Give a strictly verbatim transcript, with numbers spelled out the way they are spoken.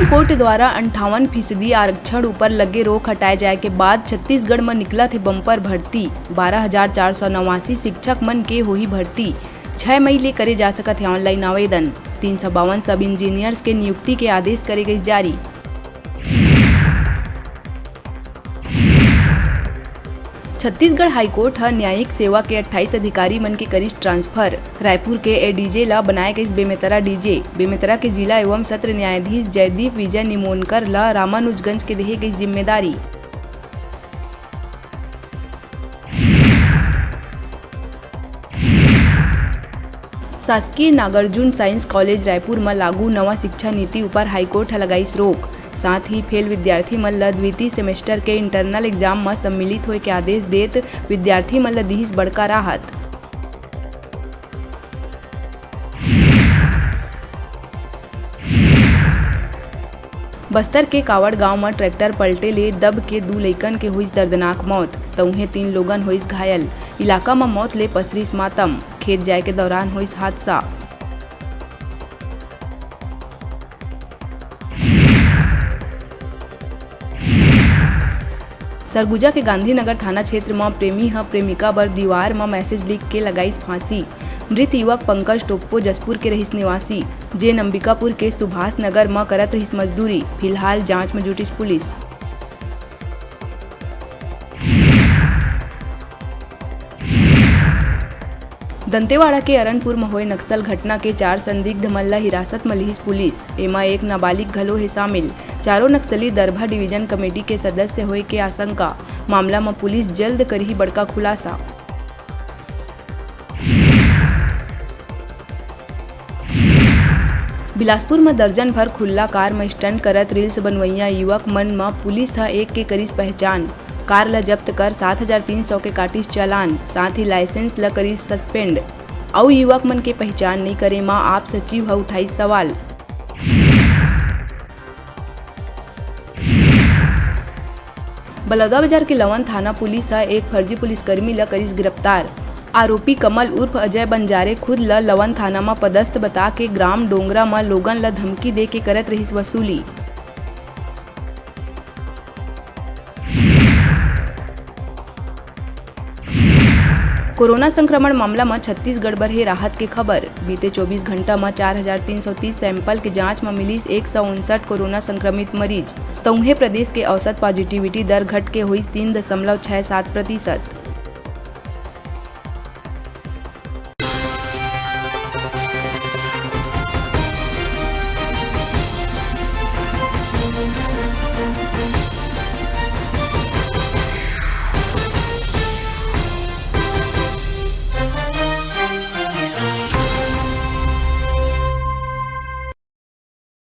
Court द्वारा अंठावन फीसदी आरक्षण ऊपर लगे रोक हटाए जाए के बाद छत्तीसगढ़ म निकलत हे बम्पर भर्ती। बारह हजार चार सौ नवासी शिक्षक मन के होही भर्ती। छह मई ले करे जा सकत हे ऑनलाइन आवेदन। तीन सौ बावन सब इंजीनियर्स के नियुक्ति के आदेश करे गइस जारी। छत्तीसगढ़ हाईकोर्ट ह न्यायिक सेवा के अट्ठाईस अधिकारी मन के करिस ट्रांसफर। रायपुर के एडीजे ला बनाए गइस बेमेतरा डीजे। बेमेतरा के जिला एवं सत्र न्यायाधीश जयदीप विजय निमोनकर ला रामानुजगंज के देहे गइस जिम्मेदारी। शासकीय नागार्जुन साइंस कॉलेज रायपुर म लागू नवा शिक्षा नीति ऊपर हाईकोर्ट ह लगाइस रोक। साथ ही फेल विद्यार्थी मन ल द्वितीय सेमेस्टर के इंटरनल एग्जाम म सम्मिलित होए के आदेश देत विद्यार्थी मन ल दिहिस बड़का राहत। बस्तर के कावड़ गांव म ट्रैक्टर पलटे ले दब के दू लइकन के होइस दर्दनाक मौत, त उहें तीन लोगन होइस घायल। इलाका म मौत ले पसरिस मातम। खेत जाए के दौरान होइस हादसा। सरगुजा के गांधीनगर थाना क्षेत्र म प्रेमी ह प्रेमिका बर दीवार म मैसेज लिख के लगाइस फांसी। मृत युवक पंकज टोप्पो जशपुर के रहिस निवासी, जेन अंबिकापुर के सुभाष नगर म करत रहिस मजदूरी। फिलहाल जांच म जुटिस पुलिस। दंतेवाड़ा के अरनपुर म होए नक्सल घटना के चार संदिग्ध मन ल हिरासत म लिहिस पुलिस। एमा एक नाबालिग घलो हे शामिल। चारों नक्सली दरभा डिवीजन कमेटी के सदस्य होए के आशंका। मामला म पुलिस जल्द करही बड़का खुलासा। बिलासपुर म दर्जन भर खुल्ला कार म स्टंट करत रील्स बनवइया युवक मन म पुलिस ह एक के करिस पहचान। कार ल जब्त कर सात हजार तीन सौ के काटिस चालान, साथ ही लाइसेंस ल करिस सस्पेंड। अउ युवक मन के पहचान नइ करे म आप सचिव ह उठाइस सवाल। बलौदाबाजार के लवन थाना पुलिस ह एक फर्जी पुलिसकर्मी ल करिस गिरफ्तार। आरोपी कमल उर्फ अजय बंजारे खुद ल लवन थाना म पदस्थ बता के ग्राम डोंगरा म लोगन ल धमकी दे के करत रहिस वसूली। कोरोना संक्रमण मामला म छत्तीसगढ़ बर हे राहत के खबर। बीते चौबीस घंटा म चार हजार तीन सौ तीस सैंपल के जांच म मिलिस एक सौ उनसठ कोरोना संक्रमित मरीज। त उहें प्रदेश के औसत पॉजिटिविटी दर घट के होइस तीन दशमलव छह सात प्रतिशत।